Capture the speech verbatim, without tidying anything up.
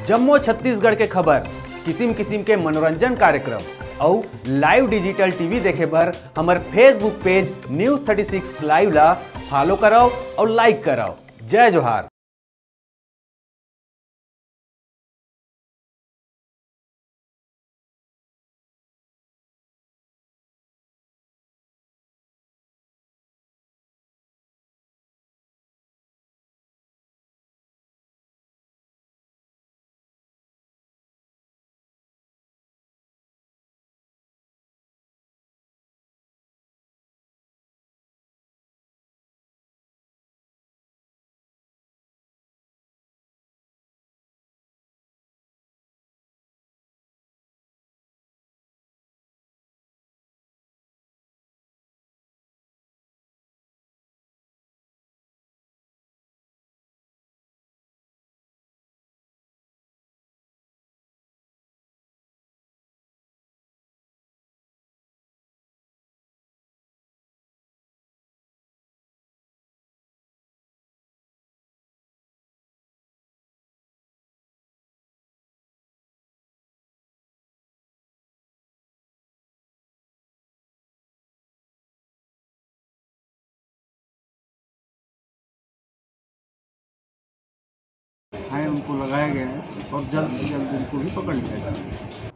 जम्मो छत्तीसगढ़ के खबर, किसिम किसिम के मनोरंजन कार्यक्रम अउ live digital T V देखे बर हमर Facebook page News thirty six Live ला follow करव अउ like करव। जय जोहार। हैं, उनको लगाया गया है और जल्द से जल्द उनको भी पकड़ लिया जाएगा।